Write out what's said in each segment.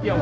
Rehetra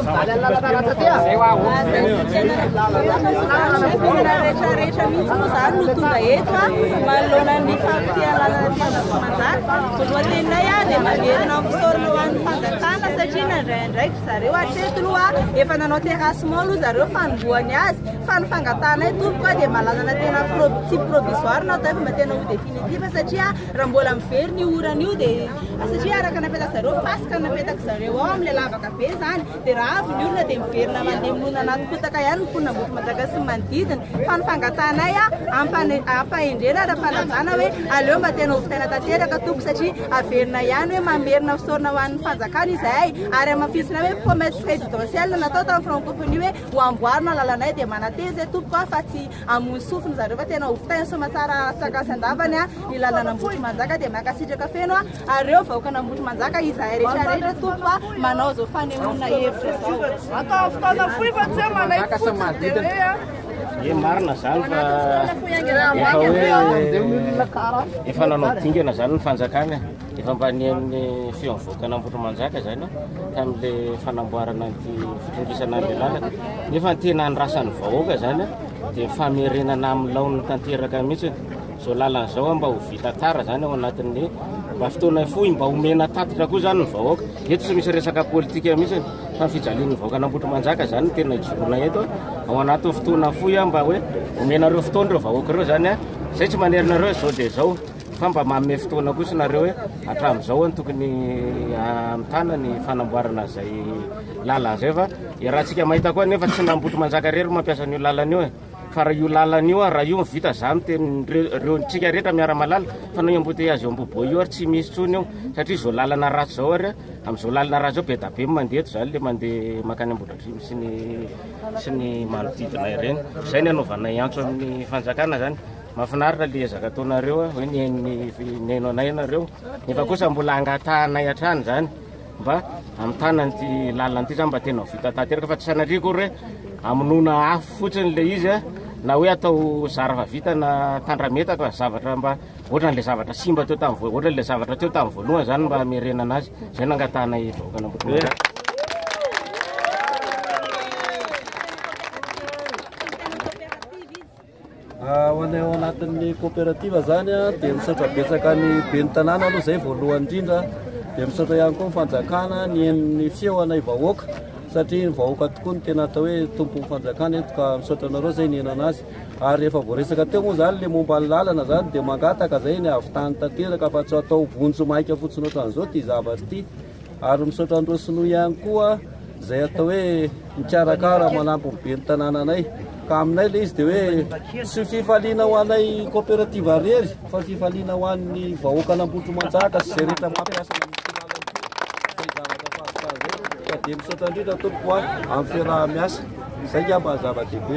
rehetra mihitsy moa zany no tonga eto a manoloana ny fampitehana lalana aty Ambatomandjaka. Voalohany teninay a dia mamerina ny fisaorana ho an'ny fanjakana satria nandray andraikitra zareo hatreto aloha efa nanao terrassement aloha zareo fanombohany azy fa ny fangatahanay tompoko a dia mba lalana tena pro, tsy provisoire no atao fa mba tena ho définitive satria raha mbola miverina io orana io dia satria araka napetaka zareo fasika napetaka zareo ao amin'ilay lavaka be zany dia raha avy ny olona dia miverina mandeha milona anaty fotaka ihany ny mponina Ambohitrimanjaka sy ny manodidina fa ny fangatahanay a ampahendrena ary ampanajana hoe aleo mba tena ho vitaina tanteraka tompoko satria averina ihany hoe mamerina fisaorana ho an'ny fanjakana izahay ary hamafisina hoe promesse présidentielle natao tamin'ny francophonie hoe ho amboarina lalanay dia manantena izay tompoko a fa tsy hamono sofina zareo fa tena ho vitaina soamantsara antsakany sy andavany a ny lalana Ambohitrimanjaka dia mankasitraka feno a ary ireo vahoakan'Ambohitrimanjaka izahay rehetra rehetra tompoko a manao izao fanehoana hevitra izao. Atao fotoana fohy fa tsy hoe manaiky fotsiny dia hoe a. Ye marina zany fa efa hoe efa nanao dingana zany ny fanjakana efa mba nihaino feon'ny vahoakan'Ambohitrimanjaka zany tamin'le fanamboarana an'ity fitrongisana an'le lalana nefa ny tena andrasan'ny vahoaka zany dia famerenana amin'ny laoniny tanteraka mihitsy Izao lalana izao mba ho vita tara zany ao anatin'ny mba fotoana fohy mba omena tatitra koa zany ny vahoaka. Eto tsy misy resaka politika mihitsy fa ny fijalian'ny vahoakan'Ambohitrimanjaka zany no tena ijoroana eto. Ao anatin'ny fotoana fohy mba hoe omenareo fotoana ireo vahoaka ireo zany. Zay tsy manery nareo izao dia izao fa mba manome fotoana kosa nareo hoe hatramin'izao no tokony hamitana ny fanamboarana izay lalana izay fa iarahantsika mahita koa nefa tsy n'Ambohitrimanjaka irery mampiasa an'io lalana io e. Fa raha io lalana io raha io vita za miteny reo ntsika rehetra miara-malala fa na io embouteillage eo Ambohibo io ary tsy misy tsony io satria zao lalana ratsy zao ary am'zao lalana ratsy zao be da be mandeha eto zany le mandeha makany Ambohidratrimo sy ny sy ny manodidina ireny. Zay ny anaovanay antso amin'ny fanjakana zany. Mahafinaritra le ezaka ataonareo hoe nihaino anay ianareo nefa kosa mbola angatahanay hatrany zany. Mba hamitana an'ity lalana ity zany mba tena ho vita tanteraka fa tsy sanatria akory hoe hamonoana afo fotsiny le izy na hoe atao zara fa vita na tandrametaka fa zavatra mba ohatran'ilay zavatra simba teo tamin'ny voalohany, ohatran'ilay zavatra teo tamin'ny voalohany zany mba hamerenana azy. Zay no angatahanay vahoakan'Ambohitrimanjaka. Ho anay ao anatin'ny coopérative zany dia misaotra betsaka ny ben'ny tanàna aloha zay voalohany indrindra, dia misaotra ihany koa ny fanjakana nihaino ny feo anay vahoaka satria ny vahoaka tokoa no tena atao hoe tompon'ny fanjakana eto ka misaotra anareo zay nihaino anazy. Ary efa voaresaka teo moa zany le momba ny lalana zany dia mangataka zay ny hahavitany tanteraka fa tsy atao vonjy maika fotsiny ohatran'izao ity zavatra ity. Ary misaotra an'ireo sinoa ihany koa izay atao hoe mikarakara manampy ny ben'ny tanànanay. Ka aminay ilay izy dia hoe tsy fifaliana ho anay coopérative irery fa fifaliana ho an'ny vahoakan'Ambohitrimanjaka sy izay rehetra mampiasa ny lalana izay zavatra fahavitana izay. Ka dia misaotra indrindra tompoko amin'ny fiaraha-miasa. Izay angamba ny zava-dehibe.